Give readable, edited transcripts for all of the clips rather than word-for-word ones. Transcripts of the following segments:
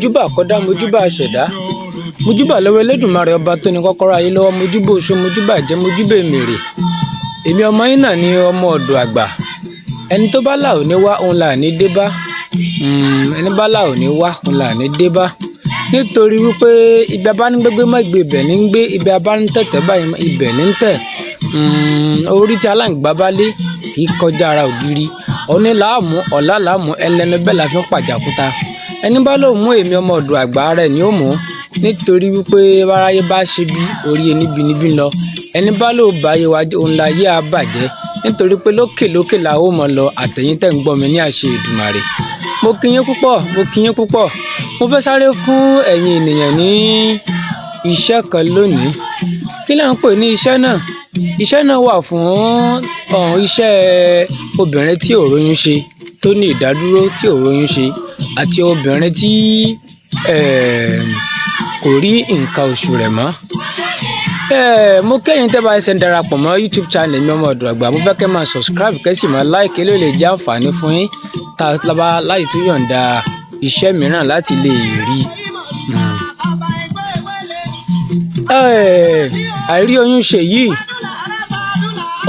Mojúbà kọ́dá, mojúbà ṣẹ̀dá, mojúbà lọ́wọ́ Elédùmarè, ọba tó ní kọ́kọ́rọ́ ayé lọ́wọ́. Mojúbà oṣó, mojúbà jẹ́, mojúbà èmèrè. Èmi ọmọ yín náà ni, ọmọ ọ̀dọ̀ àgbà. Ẹni tó bá là ò ní wá, òun là ní dé bá. Ẹni bá là ò ní wá, òun là ní dé bá, nítorí wípé ibi abánigbégbé mọ́ ìgbé ibẹ̀ ní ń gbé, ibi abánitẹ̀tẹ̀ báyìí ibẹ̀ ní ń tẹ̀. Orí tí aláǹgbá bá lé kì í kọjá ara ògiri. Òní làámú, ọ̀la làámú, ẹlẹ́nu bẹ́ẹ̀ la fi ń pàjàkúta. Ẹni bá lóun mú èmi ọmọ ọ̀dọ̀ àgbà rẹ̀ ni ó mú, nítorí wípé báráyé bá ṣe bí orí ẹni bí níbí lọ. Ẹni bá lóun bá yé wa, òun la yé a bàjẹ́, nítorí pé lókè lókè la ó mọ̀ lọ. Àtẹ̀yìn tẹ̀ ń gbọ́ mi ní àṣẹ Èdùmàrè, mo kí yín púpọ̀, mo kí yín púpọ̀. Mo fẹ́ sáré fún ẹ̀yin ènìyàn ní iṣẹ́ kan lónìí. Kí là ń pè ní iṣẹ́ náà? Iṣẹ́ náà wà fún ọ̀hún, iṣẹ́ obìnrin tí ò róyún ṣe, tó ní ìdádúró, tí ò róyún ṣe, àti obìnrin tí kò rí nǹkan oṣù rẹ̀ mọ́. Mo kẹ́yìn tẹ́ bá ṣe ń darapọ̀ mọ́ YouTube channel mi, ọmọ ọ̀dọ̀ àgbà. Mo fẹ́ kẹ́ máa subscribe, kẹ́ sì máa like. Eléyìí lè jẹ́ àǹfààní fún yín tá a bá láti tún yọ̀ǹda iṣẹ́ mìíràn láti lè rí. Àìrí oyún ṣe yìí,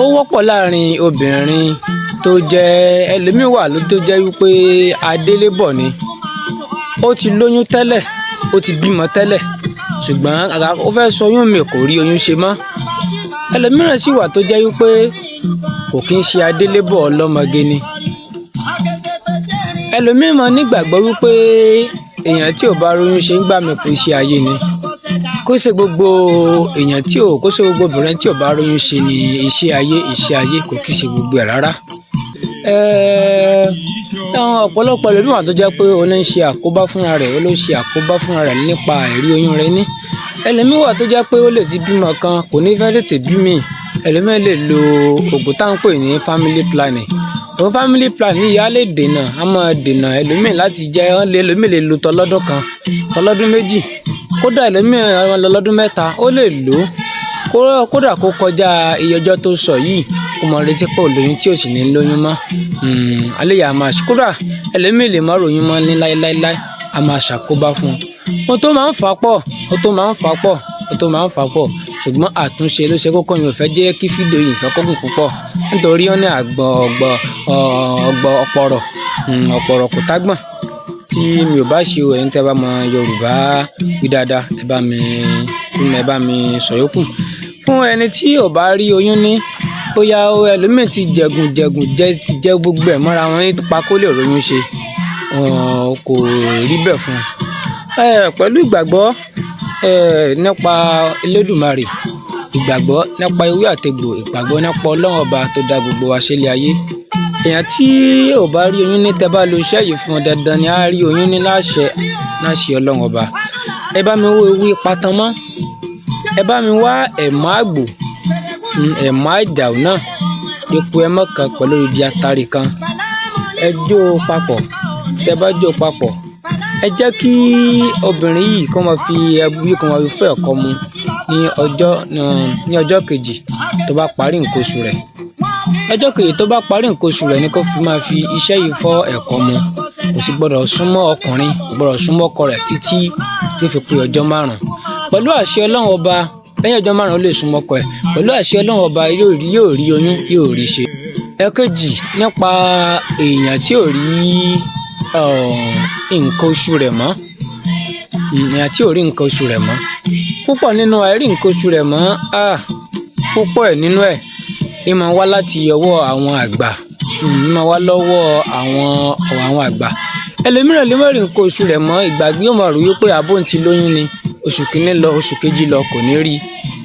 ó wọ́pọ̀ láàrin obìnrin tó jẹ́ ẹlòmíì wà ló tó jẹ́ wípé adélébọ̀ ni. Ó ti lóyún tẹ́lẹ̀, ó ti bímọ tẹ́lẹ̀, ṣùgbọ́n kàkà ó fẹ́ ṣọyún mi, kò rí oyún ṣe mọ́. Ẹlòmíràn sì wà tó jẹ́ wípé kò kí ń ṣe adélébọ̀, ọlọ́mọge ni. Ẹlòmíì máa nígbàgbọ́ wípé èèyàn tí ò bá róyún ṣe ń gbà mí pé iṣẹ́ ayé ni. Kó ṣe gbogbo èèyàn tí ò kó ṣe gbogbo obìnrin tí ò bá róyún ṣe ni iṣẹ́ ayé. Iṣẹ́ ayé kò kí ṣe gbogbo ẹ̀ rárá. Àwọn ọ̀pọ̀lọpọ̀ ẹlòmíì wà tó jẹ́ pé ó ní ń ṣe àkóbá fúnra rẹ̀, ó ló ṣe àkóbá fúnra rẹ̀ nípa àìrí oyún rẹ̀ ní. Ẹlòmíì wà tó jẹ́ pé ó lè ti bímọ kan, kò ní fẹ́ tètè bí míì. Ẹlòmíì lè lo oògùn tá à ń pè ní family planning. Òun family planning yìí á lè dènà, á máa dènà ẹlòmíì láti jẹ́ ẹlòmíì lè lo tọlọ́dún kan, tọlọ́dún 2, kódà ẹlòmíì lọ́dún 3 ó lè lò ó, kódà kó kọjá iye ọjọ́ tó sọ yìí, kó mọ retí pé ò lóyún, tí ò sì ní lóyún mọ́. Alẹ́ yà máa ṣe, kódà ẹlòmíì lè má ròyún mọ́ ní láéláéláé, a máa ṣàkóbá fún un. Ohun tó máa ń fà á pọ̀, ohun tó máa ń fà á pọ̀, ohun tó máa ń fà á pọ̀, ṣùgbọ́n àtúnṣe ló ṣe kókó. Mi ò fẹ́ jẹ́ kí fídíò yìí fẹ́ kó gùn púpọ̀, nítorí ó ní àgbọ̀ ọ̀gbọ̀ ọ̀gbọ̀ ọ̀pọ̀rọ̀ ọ̀pọ̀rọ̀ kò tágbọ̀n. Tí mi ò bá ṣe o, ẹ̀yin tẹ́ bá mọ Yorùbá wí dáadáa, ẹ bá mi tún, ẹ bá mi sọ yòókù. Fún ẹni tí ò bá rí oyún ní, bóyá ẹlòmíì ti jẹ̀gùn jẹ̀gùn jẹ jẹ gbogbo ẹ̀ mọ́ra wọn nípa kó lè róyún ṣe, kò rí bẹ́ẹ̀ fún un. Pẹ̀lú ìgbàgbọ́ nípa Elédùmarè, ìgbàgbọ́ nípa ewé àtegbò, ìgbàgbọ́ nípa Ọlọ́run ọba tó dá gbogbo wa sílé ayé, èèyàn tí ò bá rí oyún ní, tẹ́ bá lo iṣẹ́ yìí fún un, dandan ni á rí oyún ní láṣẹ láṣẹ Ọlọ́run ọba. Ẹ bá mi wá ewé patamọ́, ẹ bá mi wá ẹ̀mọ́ àgbò, ẹ̀mọ́ àjàù náà, epo ẹmọ́ kan pẹ̀lú ìdí atare kan. Ẹ jó o papọ̀. Tẹ́ bá jó o papọ̀, ẹ jẹ́ kí obìnrin yìí kó máa fi ẹbu yìí, kó máa fi fún ẹ̀kọ mu ní ọjọ́ kejì tó bá parí nǹkan oṣù rẹ̀. Ọjọ́ kejì tó bá parí nǹkan oṣù rẹ̀ ni kó fi máa fi iṣẹ́ yìí fọ́ ẹ̀kọ mu. Kò sì gbọ́dọ̀ súnmọ́ ọkùnrin, kò gbọ́dọ̀ súnmọ́ ọkọ rẹ̀ títí tí ó fi pé ọjọ́ 5. Pẹ̀lú àṣẹ Ọlọ́run ọba, lẹ́yìn ọjọ́ 5, ó lè súnmọ́ ọkọ ẹ̀. Pẹ̀lú àṣẹ Ọlọ́run ọba, yóò rí oyún, yóò rí ṣe. Ẹ̀kejì, nípa èèyàn tí ò rí nǹkan oṣù rẹ̀ mọ́, èèyàn tí ò rí nǹkan oṣù rẹ̀ mọ́, púpọ̀ nínú àìrí nǹkan oṣù rẹ̀ mọ́, púpọ̀ ẹ̀ nínú ẹ̀ ń máa wá láti ọwọ́ àwọn àgbà, ń máa wá lọ́wọ́ àwọn àgbà. Ẹlòmíràn lè má rí nǹkan oṣù rẹ̀ mọ́, ìgbàgbé, yóò máa rò wípé àbó ń ti lóyún ni. Oṣù kìíní lọ, oṣù kejì lọ, kò ní rí.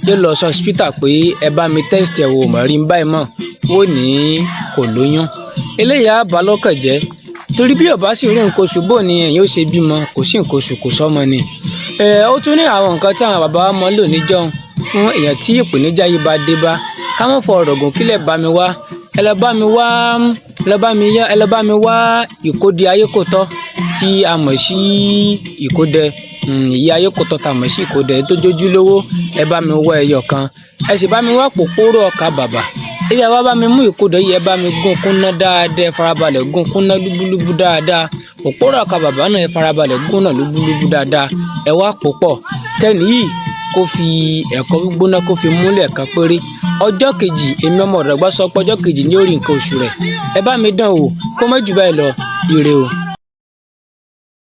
Yóò lọ sí hospital pé ẹ bá mi test ẹ̀ wò, mọ̀ rí ń báyìí mọ̀, wọ́n ní kò lóyún. Eléyìí á bà lọ́kàn jẹ́, torí bí ó bá sì rí nǹkan oṣù, bó ni èèyàn ó ṣe bímọ? Kò sí nǹkan oṣù, kò sọ́mọ ni. Ó tún ní àwọn nǹkan tí àwọn bàbá wa máa ń lò níjọ́un fún èèyàn tí ìpèníjà yìí bá dé bá. Ká má fọ ọ̀rọ̀ gùn, kílẹ̀ bá mi wá. Ẹ lọ bá mi wá, ẹ lọ bá mi wá ìkódẹ ayékòótọ́ tí a mọ̀ sí ìkódẹ, ìyá ayékòótọ́ tá a mọ̀ sí ìkódẹ tó jójúlówó. Ẹ bá mi wá ẹyọ kan, ẹ sì bá mi wá pòpórò ọkà bàbà. Ẹ wá bá mi mú ìkodò yìí, ẹ bá mi gún kúnná dáadáa, ẹ farabalẹ̀ gún kúnná lúbúlúbú dáadáa. Òpórò ọkà bàbá náà, ẹ farabalẹ̀ gún náà lúbúlúbú dáadáa. Ẹ wá pò pọ̀ kẹ́ni yìí kó fi ẹ̀kọ gbígbóná kó fi múlẹ̀ kan péré. Ọjọ́ kejì, èmi ọmọ ọ̀dọ̀gbá sọ pé ọjọ́ kejì ní ó rí nǹkan oṣù rẹ̀. Ẹ bá mi dán wò. Kó má jù báyìí lọ. Ire o.